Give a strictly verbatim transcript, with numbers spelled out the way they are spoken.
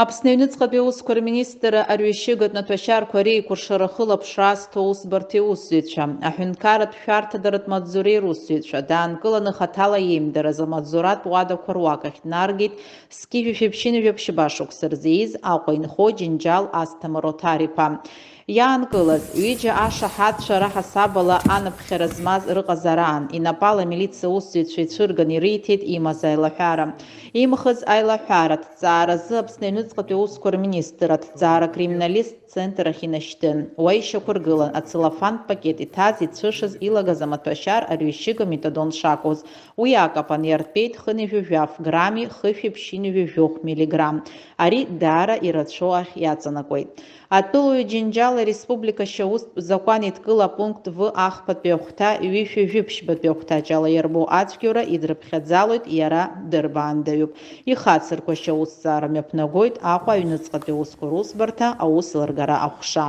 Аԥсны аҩныҵҟатәи аусқәа рминистрра арҩашьыгатә маҭәашьарқәа реикәыршара ахылаԥшра азҭо аусбарҭа иусзуҩцәа, аҳәынҭқарратә шәарҭадаратә маҵзуреи русзуҩцәа, даанкыланы хаҭала иеимдаразы амаҵзуратә уадақәа руак ахь днаргеит зқьи жәшәи ԥшьынҩажәи ԥшьба шықәса рзы ииз Аҟәа инхо Џьынџьал Асҭамыр Оҭар-иԥа. Иаанкылаз, ҩыџьа ашаҳаҭцәа раҳасабала анаԥхьара змаз рыҟазараан, инапала амилициа аусзуҩцәа ицәырган ириҭеит имаз аилаҳәара. Имхыз аилаҳәара аҭҵааразы Аԥсны аҩныҵҟатәи аусқәа рминистр аҭҵаара акриминалисттә центр ахь инашьҭын. Уа ишьақәыргылан ацеллофантә пакет иҭаз ицәышыз илагаз амаҭәашьар арҩашьыга метадон шакәыз. Уи акапан иартәеит хынҩажәи жәаф грамми хышәи ԥшьынҩажәи жәохә миллиграмм. Ари даара ирацәоу ахь иаҵанакуеит. Атәылауаҩ Џьынџьал ареспублика ашьаустә закәан еидкыла апункт В ахԥатәи ахәҭа ҩышәи жәиԥшьбатәи ахәҭаҷ ала иарбоу ацәгьоура идрыԥхьаӡалоит, иара дырбаандаҩуп. Ихацырку ашьаусҭҵаара мҩаԥнагоит Аҟәа аҩныҵҟатәи аусқәа русбарҭа аус лыргара аҟәша.